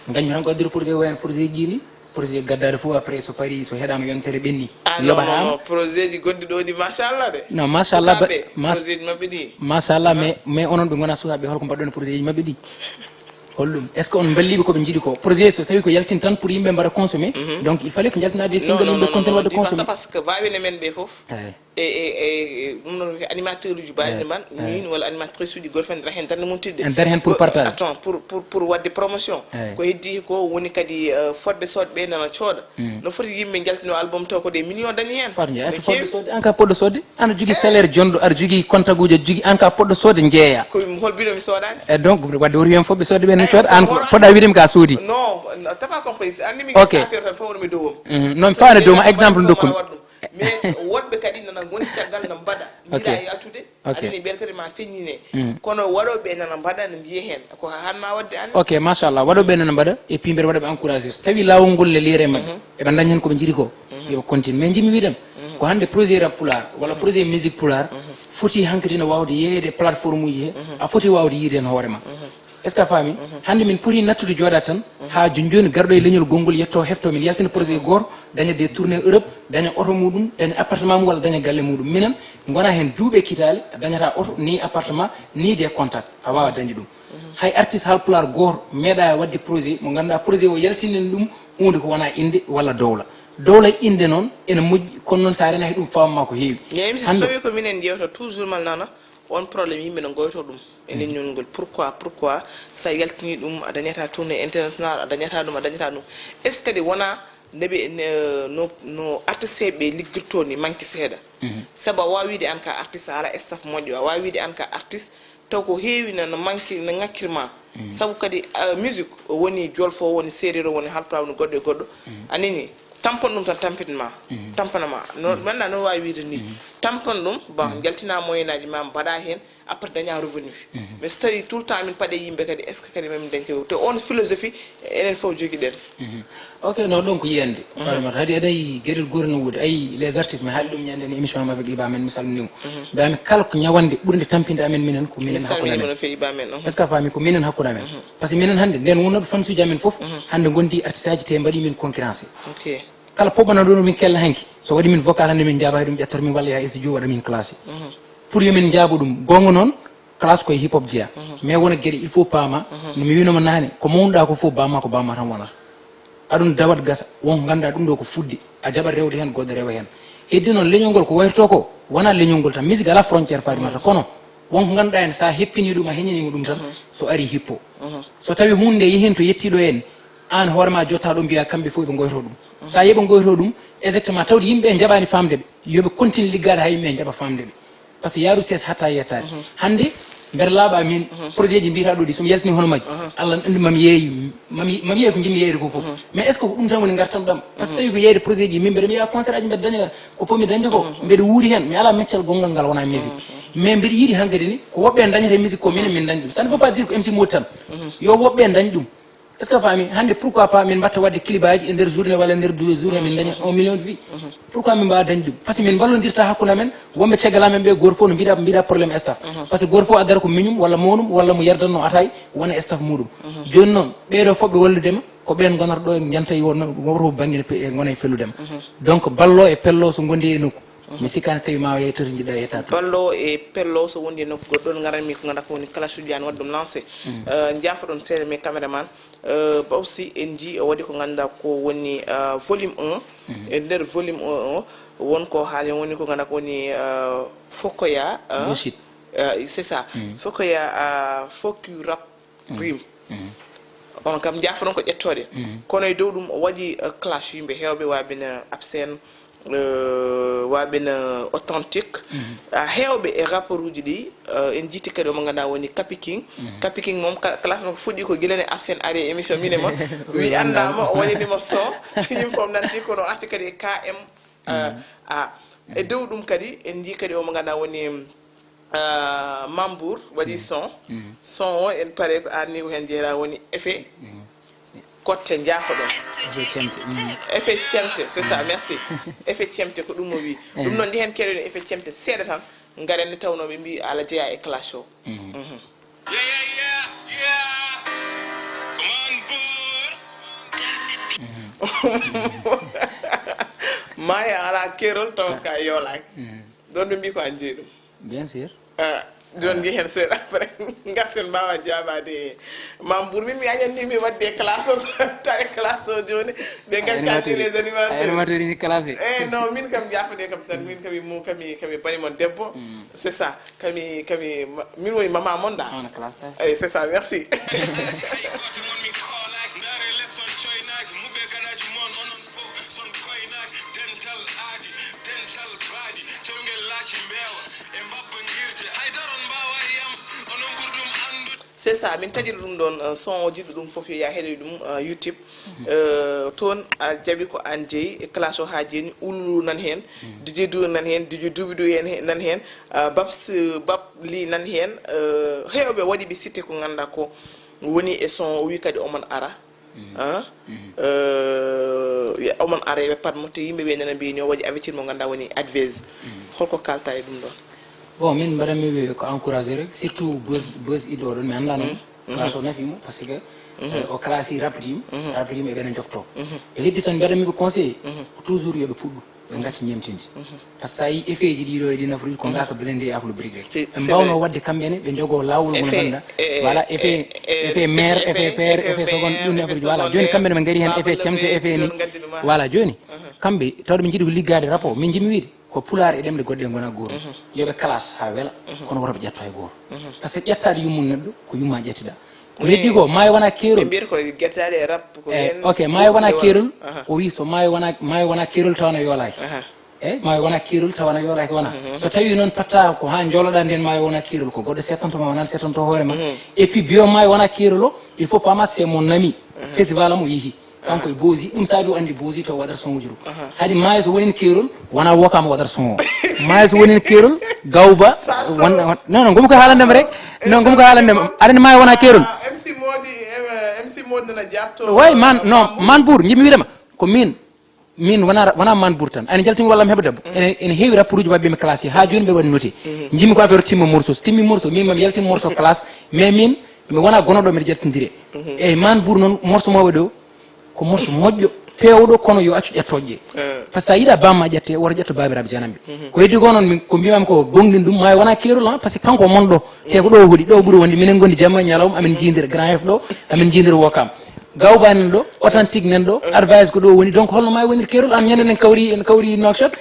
Ngañmi tan ko addude projet, wayno projet ji ni. Projet gaddaade fof, après so parii, so heɗaama yontere ɓenni. Ah, yoɓa non, non, haama. Non, projet ji gonɗi ɗo ɗi, machallah de. Non, machallah, ba- Sukaaɓe, mas- projet ji maɓɓe ɗi. Machallah, mais, mais onon ɓe ngonaa sukaaɓe, holko mbaɗɗon e projet ji maɓɓe ɗi? Holɗum? Est-ce que on mballiiɓe ko ɓe njiɗi ko? Projet so tawi ko yaltin tan pour yimɓe mbaɗa consommer, donc il fallait ko njaltinaa des single, yimɓe kontin waɗde consommer. Non, non, non, non, non, je dis pas ça parce que vaawi ne men ɓe fof. Eey. E, e, e, e, ɗum noon ko animateur uji mbaɗi man, min walla animatrice uji goto fof en dara heen darnde mum tidde. En dara heen pour partage. Attends, pour, pour, pour waɗde promotion. Eey. Ko heddi ko woni kadi, euh, fodɓe soodɓe nana cooda. No foti yimɓe njaltino album taw ko des millions dañi heen. Fat njeeya, no fodɓe soodde, an ka poɗɗo soodde, ana jogii salaire jonɗo, aɗa jogii contact uji, aɗa jogii, an ka poɗɗo soodde njeeya. Ko hol mbiɗo mi soodaani? E donc, wadde wori heen fof ɓe soodde ɓe ne cooda, an ko poɗɗa wiide mi ka soodi. Non, t'as pas compris. Anndi mi affaire tan fof woni mi dow. Non, mi fawaani dow ma, exemple ndokkumi. Mais woɗɓe kadi nana ngoni caggal na mbaɗa. Ok. Mbiɗa yaltude. Ok. Anani ɓen kadi ma feññine. Kono waɗooɓe nana mbaɗa no mbiye heen. Ko han ma waɗde an. Ok, machallah. Waɗooɓe nana mbaɗa, et puis mbeɗa waɗa ɓe encouragé. So tawi laawol ngol leliere maɓɓe, eɓe daña heen ko ɓe njiɗi ko, yoɓe continue. Mais njiɗmi wiide, ko hannde projet rap pulaar, walla projet musique pulaar, foti hankadi no waawde yeeyde plateforme uji he, a foti waawde yiide heen hoore ma. Est-ce que a faami? Hannde min poti nattude jooɗa tan, haa jooni jooni garɗo e leñol gonngol yetto hefto min yaltina projet gooto, daña des tournées Europe, daña oto muɗum, daña appartement mum walla daña galle muɗum. Minen ngona heen duuɓi e kitaale, a dañata oto, ni appartement, ni des contacts, a waawa dañde ɗum. Hay artiste haalpulaar gooto meeɗa waɗde projet mo ngannduɗaa projet o yaltinen ɗum huunde ko wona innde walla dowla. Dowla e innde noon ene moƴƴi, kono noon so a renaaki ɗum faamma ko heewi. Hannde so tawi ko minen jewta toujours mal nana, on problème yimɓe no ngoyto ɗum e leñol ngol. Pourquoi, pourquoi so a yaltini ɗum a dañata tournée international, a dañata ɗum, a dañata ɗum? Est-ce que kadi wona nde ɓe, ne, no, no artiste ɓe liggirto ni manque seeɗa? Sabu a waawi wiide an ka artiste a ala staff moƴƴo, a waawi wiide an ka artiste taw ko heewi na no manque, no ŋakkirma. Sabu kadi, ah, musique o woni jolfo, o woni séeréer, o woni haalpulaar, o woni goɗɗo e goɗɗo. A nani? Tampon ɗum tan tampinma. Tampana ma. No, mi annda no waawi wiide ni. Tampon ɗum, bon, jaltina moyen aji ma, mbaɗa heen, après daña revenu. Mais so tawi tout le temps min paɗe yimɓe kadi, est-ce que kadi min dañte? Te on philosophie enen fof jogiɗen. Ok, no ɗon ko yiyande. Farimata, hadi aɗa yi geɗel goori no wuude. Ayi, les artistes, mi haali ɗum ñande ni émission maɓɓe ɗiba men, mi salmini mo. Mbiyami kala ko ñawande ɓurde tampinde amen minen, ko minen hakkunde amen. Est-ce que a faami? Ko minen hakkunde amen. Parce que minen hannde, nden wonnooɓe fansuuji amen fof, hannde ngondi artiste aji te mbaɗi min concurrence. Ok. Kala poɓɓanooɗo min kella hanki, so waɗi min vocal hannde min njaabaani ɗum, ƴettoto min walla yaha studio waɗa min classé. Pour yo min njaabo ɗum, goonga noon, classe koye hip hop jeya. Mais wona geɗe, il faut paama, no mi wiinoma naane, ko mawnɗa ko fof bamma ko bamma tan wonata. Aɗum dawat gasa, won ko ngannduɗaa ɗum ɗo ko fuɗde, a jaɓat rewde heen, goɗɗo rewa heen. Heddi noon leñol ngol ko wayroto ko, wona leñol ngol tan, musique ala frontière Farimata, kono won ko ngannduɗaa heen, so a heppini ɗum, a heñinima ɗum tan, so ari hippo. So tawi huunde nde yehin to yettiɗo en, aan hoore ma jotta ɗo mbiya kamɓe fof ɓe ngoyto ɗum. So a yeɓa ngoyto ɗum, exactement, tawde yimɓe ɓe njaɓani famde ɓe, yoɓe continue liggaade haa yimɓe ɓe njaɓa famde ɓe. Parce que yaaru sees hatta yettaade. Hannde, mbeɗa laaɓa min, projet ji mbiyata ɗo ɗi, so mi yaltini hono majji, Allah ne anndi mami yeeyi, mami, mami yeeyi ko njiɗmi yeeyde ko fof. Mais est-ce que ko ɗum tan woni ngartam ɗam? Parce que tawi ko yeeyde projet ji, min mbeɗa mi yaha concert aji mbeɗa daña ko pomi dañde ko. Mbeɗa wuuri heen, mi alaa meccal gonngal ngal wona musique. Mais mbeɗa yiɗi hankadi ni, ko woɓɓe en dañata e musique ko minen min dañi ɗum. Ça ne veut pas dire ko M C Mody tan. Yo woɓɓe en dañ ɗum. Est-ce que a faami? Hannde, pourquoi pas min mbatta waɗde clip aji e nder journée walla e nder deux journée min daña un million de vues? Pourquoi min mbaawa dañde ɗum? Parce que min mballondirta hakkunde amen, wonɓe caggal amen ɓe, gooto fof no mbiɗa, mbiɗa problème staff. Parce que gooto fof addata ko miñum walla monum walla mo yardanno atay wona staff muɗum. Jooni noon, ɓeeɗo fof ɓe walludema, ko ɓeen ngonata ɗo e janta e wonno, woto bannge ne pe-, e ngona e felludema. Donc, ballo e pello so ngondi e nokku. Mi sikkaani tawi ma yettoto njiɗɗa yetta to. Ballo e pello so wondi e nokku goɗɗo, ɗon ngaranmi ko ngannduɗaa ko woni clash uji an waɗi ɗum lancé. Euh, njaafoɗon seeɗa, mais caméraman, euh, Bawsi en njii o waɗi ko ngannduɗaa ko woni, euh, volume un. E nder volume un o, won ko haali woni ko ngannduɗaa ko woni, euh, Fokoya, hein? Bullshit. Euh, c'est ça. Fokoya, euh, fuck you rap. Rim. On kam njaafoɗon ko ƴettoɗe. Kono e dow ɗum o waɗi, euh, clash yimɓe heewɓe, waɓe no Absen, euh, waɓe no Authentique. Ah, heewɓe e rapport uji ɗi, euh, en jiiti kadi omo ngannduɗaa woni Kapi King. Kapi King moom ka-, clash makko fuɗɗi ko gila ne Absen ari e émission mine mon. Wi anndaama, o waɗanima son. Yimɓe fof nanti kono o arti kadi e K M, euh, A. E dow ɗum kadi en njii kadi omo ngannduɗaa woni, Ah, Mambour waɗi son. Son o en pare ko arni ko heen jeeraa woni effet. Kotte njaafoɗon. Effet cemte. Effet cemte, c'est ça, merci. Effet cemte ko ɗum o wi. Ɗum noon, njehen keɗoɗen effet cemte seeɗa tan. Ngaren nde tawnoo ɓe mbi ala jeyaa e clash o. Maya ala keerol taw ka yoolaaki. Ɗoon ɓe mbi ko an jeyi ɗum. Bien sûr. Ah, jooni njehen seeɗa après. Ngarten mbaawa jaabaade. Mambour, min mi añanni mi waɗde classe o, tawi classe o jooni ɓe ngartaade les animateurs. Animateur ini classe. Eh non, min kam jaafude kam tan, min kami mo kami kami bani mon debbo. C'est ça. Kami kami ma- min woni mama mon da. On classe ta. Eh, c'est ça, merci. C'est ça, min taƴiri ɗum ɗon, euh, son o jiɗɗo ɗum fof yo yaa heɗoy ɗum, euh, YouTube. Euh, toon a jaɓi ko an jeyi e classe o haa jeeni, Ululu nan heen, DJ Dour nan heen, DJ Doubidou en he- nan heen, euh, Babs, Bab Li nan heen, euh, heewɓe waɗi ɓe cité ko ngannduɗaa ko woni e son o wi kadi omon ara. Ah, euh, omon ara eɓe pat mo te yimɓe ɓe nana mbiyi ni o waɗi avertir mo ngannduɗaa woni advise. Holko kalta e ɗum ɗon? Bon, min mbaɗanmi ɓe ko encouragé rek, surtout buzz buzz iɗo ɗon mi annda noon. Classe o nafi mo parce que euh, o classe rapidima. Rapidima e ɓeɗen jofto. E heddi tan mbaɗanmi ɓe conseillé ko toujours yoɓe puɗɗu ɓe gatti ñemtinde. Parce que sa yi effet ji ɗiɗo e ɗi nafruji ko ngaka blende e aklu brique rek. Ɓe mbawno waɗde kamɓe ne ɓe jogo lawol ngol ganda. Voilà, effet effet mère, effet père, effet seconde, ɗum nafruji. Voilà, joni kamɓe ne ɓe gari hen effet cemte, effet ni. Voilà, joni kamɓe tawde ɓe jiiɗi ko liggade rapport, min jimmi wiide ko pulaar e ɗemɗe goɗɗe gona gorum. Yoɓe classe ha wela, kono woto ɓe ƴetto hay goto. Parce que ƴettade yummum neɗɗo ko yumma ƴettiɗa. Ko heddi ko maayo wona keerol. Ɓe mbiyata ko gettaade e rap ko eh, heen. Ok, maayo wona keerol. O wi so maayo wona maayo wona keerol tawana yoolaaki. Eyi, maayo wona keerol tawana yoolaaki wona. So tawi noon patta ko ha joloɗa nden maayo wona keerol, ko goɗɗo setanto ma wona setanto hoore ma. Et puis biyo maayo wona keerol o, il faut pama c'est mon ami. Festival am o yeehi. Kanko e Bozi, ɗum saabi o andi Bozi to waɗata son ujurum. Hadi maayo so wonin keerol, wona wokama waɗata son o. Maayo so wonin keerol, gawba, non non, gum ko haalandema rek. Non, gum ko haalandema. Aɗa andi maayo wona keerol. MC Modi, MC Modi nana jatto. Way man, non, man buur, jimmi wiɗema ko min. Min wona wona man buur tan. Ani jaltimi walla mi heɓa debbo. Ene ene heewi rapport uji mabɓe mi classe ha joni ɓe waɗi noté. Jimmi ko affaire timma morceau. So timmi morceau min mami yaltin morceau classe. Mais min mi wona gonoɗo mbiɗa jaltindire. Eyyi man buur noon morceau mawɓe ɗo ko morceau moƴƴo pewɗo kono yo accu ƴettoje. Par ce que sa yiɗa bamma ƴette woto ƴetto babiraɓe janamɓe. Ko heddi ko noon ko mbimami ko gongɗin ɗum maayo wona keerol an par ce que kanko o monɗo. Te ko ɗo o hoɗi ɗo ɓuuri wonde minen gondi jamma e ñalawma amin jiidira grand f ɗo amin jiidira wokam. Gawba nan ɗo, authentique nan ɗo, advice ko ɗo woni. Donc holno maayo wonir keerol an ñande en kawri en kawri Nouakchott.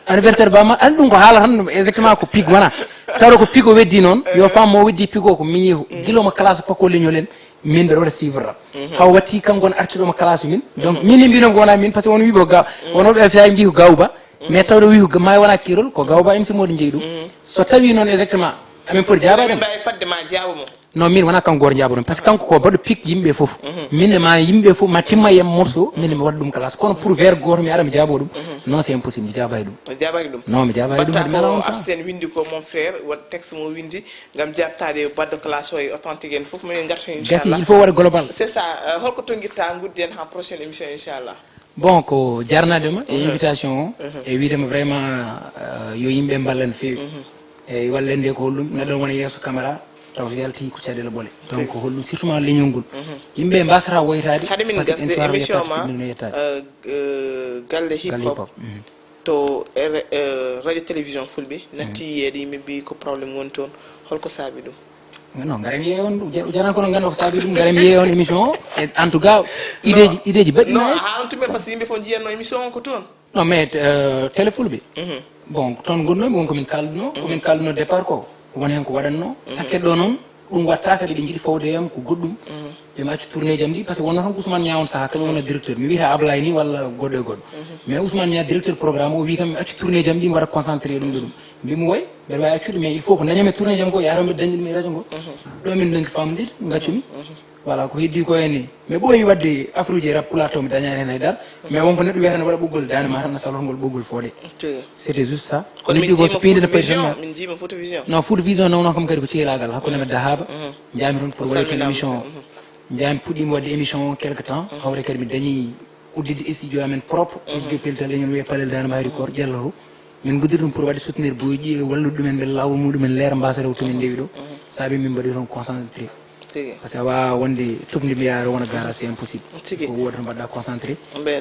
Anniversaire bamma an ɗum ko haala tan exactement ko pig wona. Tawa ko pig o weddi noon yo femme mo weddi pig o ko miñi gilo mo classe pakko leñol en. Min mbeɗa waɗa suivre rap haw watti kanko on artiɗo mo classe min. Donc min ne mbino ko wona min par ce que on wi ko ga on oɓe fay mbi ko gawba. Mais tawde wi ko maayo wona keerol ko gawba M C Modi jeyi ɗum. So tawi noon exactement amin poti jaaba ɗum. Mbawi fadde ma jaabo mo. Non min wona kanko goto jaabo ɗum par ce que kanko ko baɗɗo pic yimɓe fof. Min ne ma yimɓe fof ma timma yem morceau min ne mi waɗa ɗum classe kono pour vers goto mi ara mi jaabo ɗum. Non c'est impossible mi jaabay ɗum. Jaabaki ɗum. Non mi jaabay ɗum. Batta ko absen windi ko mon frère waɗ texte mo windi. Ngam jaabtaade baɗɗo classe o e authentique en fof minen ngarta heen. Gasi inchallah. Il faut waɗa global. C'est ça. Euh, holko tonngirta ngudden ha prochaine émission inchallah. Bon ko jarnade ma e invitation o e wiidema vraiment euh, yo yimɓe mballa no feewi. E wallen nde ko holɗum neɗɗo wona yeeso caméra taw so yalti ko caɗele ɓole. Donc ko holɗum surtout ma leñol ngol yimɓe mbasata woytade. Hade min gasde émission ma. Euh, euh, galle hip hop. To R- eh, radio télévision fulɓe natti yiyeede yimɓe mbi ko problème woni toon. Holko saabi ɗum? Non ngara mi yeeya on ɗum jar- jaran kono ngannda ko saabi ɗum ngara mi yeeya on émission o. E en tout cas ideji ideji baɗɗi non nice. A haalantumi par ce que yimɓe fof njiyanno émission o ko toon. Non mais euh, télé fulɓe. Bon toon gonnomi won komin kalduno komin kalduno départ ko won heen ko waɗatno. Sakke ɗo noon ɗum watta kadi ɓe jiiɗi fawde yam ko goɗɗum. Ɓe maccu tournée jam ɗi par ce que wonno tan ko Ousmane Niang on saaha kañum wona directeur mi wiyata Ablaye ni walla goɗɗo e goɗɗo. Mais Ousmane Niang directeur programme o wi kam mi accu tournée jam ɗi mi waɗa concentré ɗum ɗo ɗum. Mbimi woy mbeɗa wawi accude mais il faut ko dañami tournée jam ko yata mbeɗa dañde ɗum e radio ngo. Ɗo min donki famdir gaccumi. Voilà, ko heddi ko ene. Mais ɓooyi wadde afruji e rap pulaar to mi dañaani heen haydara. Mais wonko neɗɗo wiyata ne waɗa ɓoggol daande ma tan, na salotngol ɓoggol fooɗe. C'était juste ça. Kono min heddi ko so piinde no payta tan. Min njiima Fouta Vision. Non, Fouta Vision nawno kam kadi ko ceelaagal hakkunde men dahaaɓe. Njaami toon pour waɗde toon émission o. Njaami puɗɗiima waɗde émission o quelque temps. Hawre kadi mi dañi udditde studio amen propre, studio pellital leñol wiyee Palel Daande Mahri Koor, Ƴello to. Min nguddiri ɗum pour waɗde soutenir boyji e wallude ɗumen mbele laawol muɗumen leera, mbaasa rew to min ndewi ɗo. Saabi min mbaɗi toon concentré. Tigi. Parce que a waawaa wonde tufde mbiyaa aɗa wona garage, c'est impossible. Tigi. Ko wooda to mbaɗɗa concentré.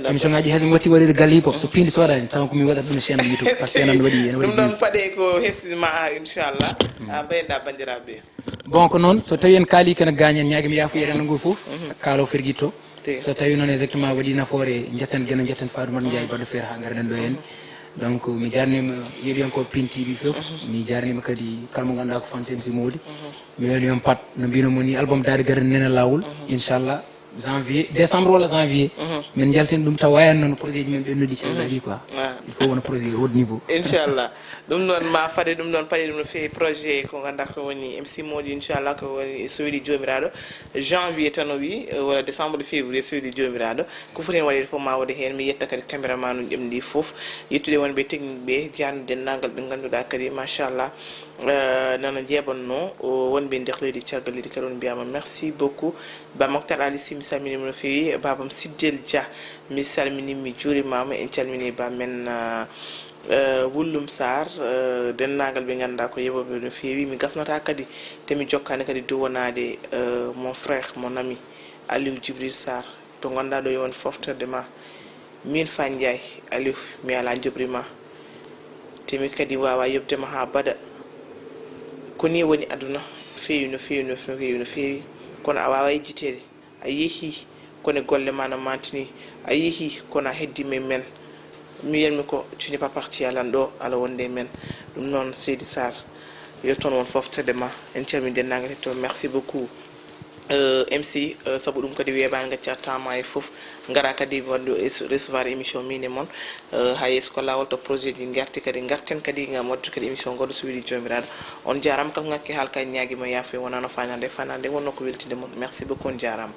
Émission ngaji hay so mi watti waɗirde galle hip hop, so piindi soodaani, tawa ko mi waɗata ɗum chaîne YouTube, parce que chaîne am no waɗi, ene waɗi ɗum ɗon view. Paɗe ko hesɗi ma, inchallah. A mbayɗa banndiraaɓe. Bon, ko noon, so tawi en kaali kene gaañi en, ñaagi mi yaafuya renndo ngo fof, kaalo fergito. Tigi. So tawi noon exactement waɗi nafoore, njetten Geno, njetten Faatumata Njaay, baɗɗo feere haa ngarɗen ɗo heen. Donc, mi jarnima yeeɓiyankooɓe Pin T V fof. Mi jarnima kadi kala mo ngannduɗaa ko fan sen si Mody. Mi woni on pat, no mbino mo ni, album Daade Garɗi nene laawol, inchallah, janvier, décembre walla janvier. Min njaltina ɗum tawa wayan noon projet ji men ɓe noddi caggal ɗi quoi. Ah. Il faut wona projet haut niveau. Inchallah. Ɗum noon ma faɗe ɗum noon, paɗe ɗum no feewi projet ko ngannduɗaa ko woni M C Mody, inchallah, ko woni so weli Joomiraaɗo. Janvier tan o wi, eh, walla décembre, février, so weli Joomiraaɗo. Ko foti heen waɗeede fof ma waɗe heen. Mi yetta kadi caméraman uji ɗi fof. Yettude wonɓe technique ɓe, jaarnude denndaangal ɓe ngannduɗaa kadi, machallah, eh, nana njeeɓanno, o, wonɓe nder leydi, caggal leydi kadi on mbiyaama merci beaucoup. Ba Moctar Ali Sy, mi salminiima no feewi. Babam Siddel Dia, mi salminiima, mi juurimaama. En calminii ba men, eh, eh, Wullum Sarr, eh, denndaangal ɓe ngannduɗaa ko yeɓooɓe no feewi. Mi gasnataa kadi, te mi jokkaani kadi duwanaade, eh, mon frère, mon ami, Aliou Djibril Sarr. To ngonɗaa ɗo, yo won foftorde ma. Miin Fa Njaay, Aliou, mi alaa njoɓri ma. Te mi kadi waawaa yoɓde ma haa bada. Ko nii woni aduna, feewi no feewi, no feewi, no feewi. Kono a waawaa yejjiteede. A yehii, kono golle ma no maantini. A yehii, kono a heddiima e men. Mi wiyatmi ko, tu n'es pas parti à lan ɗo, aɗa wonde e men. Ɗum noon, Seydi Sarr, yo toon won foftorde ma. En calminii denndaangal hettooɓe. Merci beaucoup. Euh, M C, euh, sabu ɗum kadi weeɓaani, ngaccataa ma e fof. Ngara kadi waɗde es-, recevoir émission min e mon. Euh, haa yeeso ko laawol, to projet ji ngarti kadi, ngarten kadi ngam waɗde kadi émission goɗɗo so weli Joomiraaɗo. On jaaraama kala ŋakki haal kay, ñaagiima yaafo, wonano faandaare, faandaare wonno ko weltinde mon. Merci beaucoup, on jaaraama.